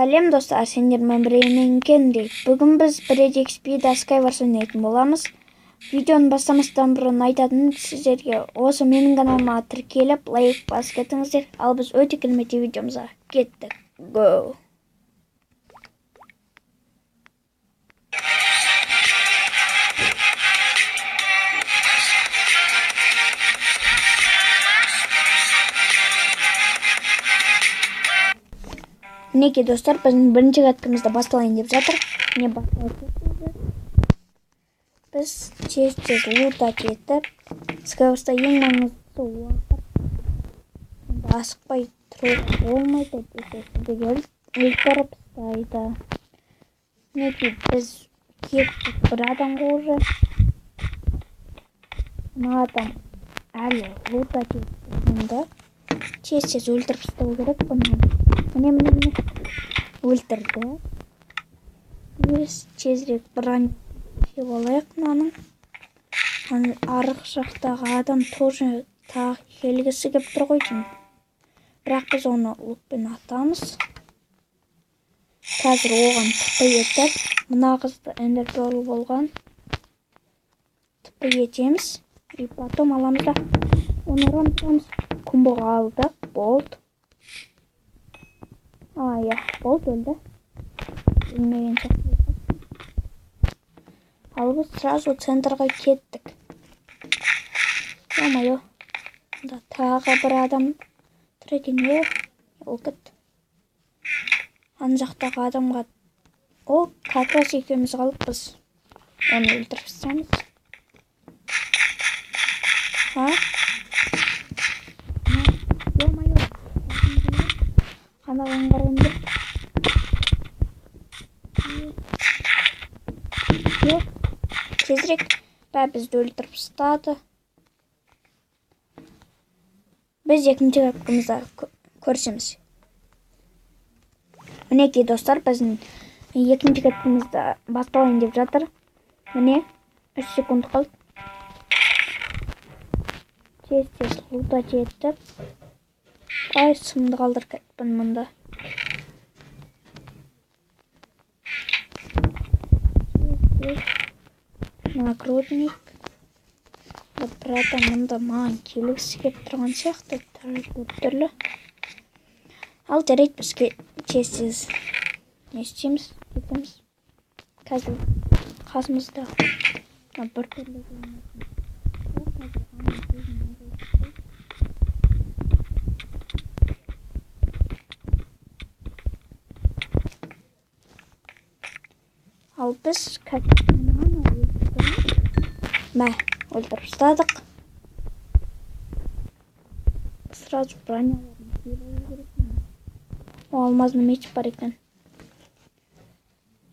Сәлем достар, сендермен бірге мен Кенди. Бүгін біз Bread XP-да Skywars ойнайтын боламыз. Видеоны бастамастан бұрын айтатыным сіздерге, осы менің каналыма тіркеліп, лайк басып кетіңіздер. Ал біз өте керемет видеомызға кеттік. Go! Мінекей достар, біздің бірінші каткамызды басталайын деп жатыр. Міне басталып кетті. Біз тез-тез лутать етіп, Skywars'та ең маңыздысы уақыт. Онда асықпай тұруға болмайды, әйтпесе сізді келіп өлтіріп тастайды. Мінекей біз кеттік бір адамға уже. Мына адам әлі лутать етіп тұрғанда тез-тез өлтіріп тастау керек бұны. Міне, міне, міне. Өлтірді. Біз тезірек бронь жеп алайық мынаның. Арғы жақтағы адам тоже тағы келгісі кеп тұр ғой деймін. Бірақ біз оны лукпен атамыз. Қазір оған тіпі етіп, мына қызды эндерперл болған тіпі етеміз. И потом аламыз да оны ұрамыз. Комбоға алдық, болды. А, иә, болды, өлді. Өлмеген сияқты. Ал біз сразу центрға кеттік. Ё-моё. Мында тағы бір адам тұр екен, е. Ол кетті. Ана жақтағы адамға ол как раз екеуміз қалыппыз. Оны өлтіріп тастаймыз. А? Ё-моё. Анаған қараймын деп. Жоқ, тезірек. Бә, бізді өлтіріп тастады. Біз екінші каткамызда көрісеміз. Мінекей достар, біздің екінші каткамызда басталайын деп жатыр. Міне, 3 секунд қалды. Тез-тез лутать етіп. Ай, сымды қалдырып кетіппін мұнда. Нагрудник. Бір адам мұнда маған келгісі келіп тұрған сияқты, түрлі. Ал жарайды, біз тез-тез не істейміз, кетеміз. Қазір қасымызда бір түрлі. Ал біз мә, өлтіріп тастадық. Сразу броняларын киіп алу керек. О, алмазный меч бар екен.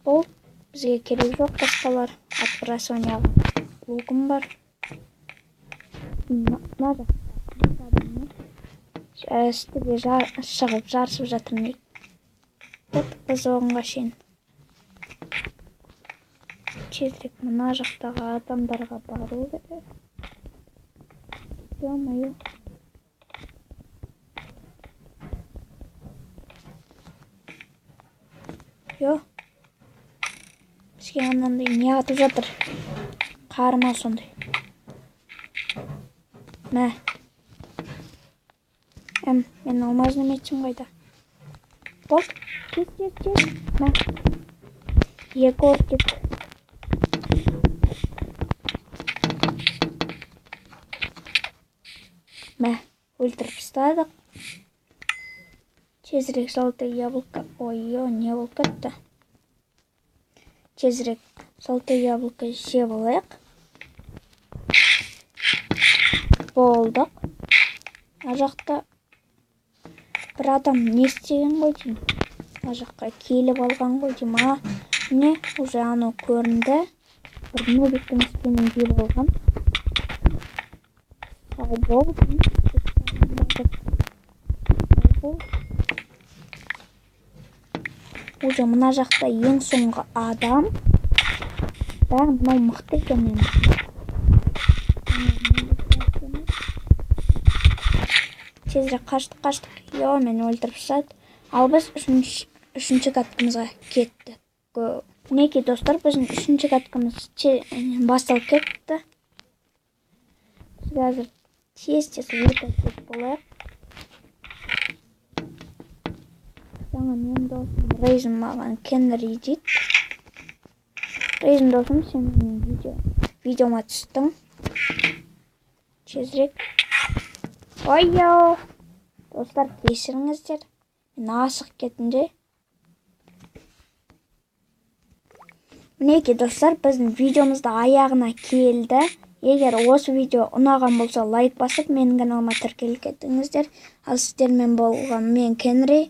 Бұл бізге керек жоқ, басқалар. Отбрасывание лукым бар. Мына жақта үстіге шығып жарысып жатыр не. Кеттік біз оғанға шейін. Тезірек мына жақтағы адамдарға бару керек. Ё-моё. Ё. Бізге анандай не атып жатыр? Қарма сондай. Мә. Мен алмазный мечім қайда? Болды. Тез, тез, тез. Мә. Екі ортик. Мә, өлтіріп тастадық. Тезірек золотое яблоко. Ой-ой, не болып кетті. Тезірек золотое яблоко жеп алайық. Болдық. Мына жақта бір адам не істеген ғой деймін. Мына жаққа келіп алған ғой деймін. А, міне, уже анау көрінді. Бір нубиктің үстінен киіп алған. Сау бол. Уже мына жақта ең соңғы адам. Бә, мынау мықты екен енді. Тезірек қаштық, қаштық. Йо, мені өлтіріп тастады. Ал біз Үшінші каткамызға кеттік. Мінекей, достар, біздің үшінші каткамыз басталып кетті. Біз қазір тез-тез өтіп болайық. Жаңа менің досым Рейзен маған Кенри дейді. Рейзен досым, сен менің видеома түстің. Тезірек. Ой-ой! Достар, кешіріңіздер. Мен асығып кеттім де. Мінекей, достар, біздің видеомыз да аяғына келді. Егер осы видео ұнаған болса, лайк басып, менің каналыма тіркеліп кетіңіздер. Ал сіздермен болған мен, Кенри.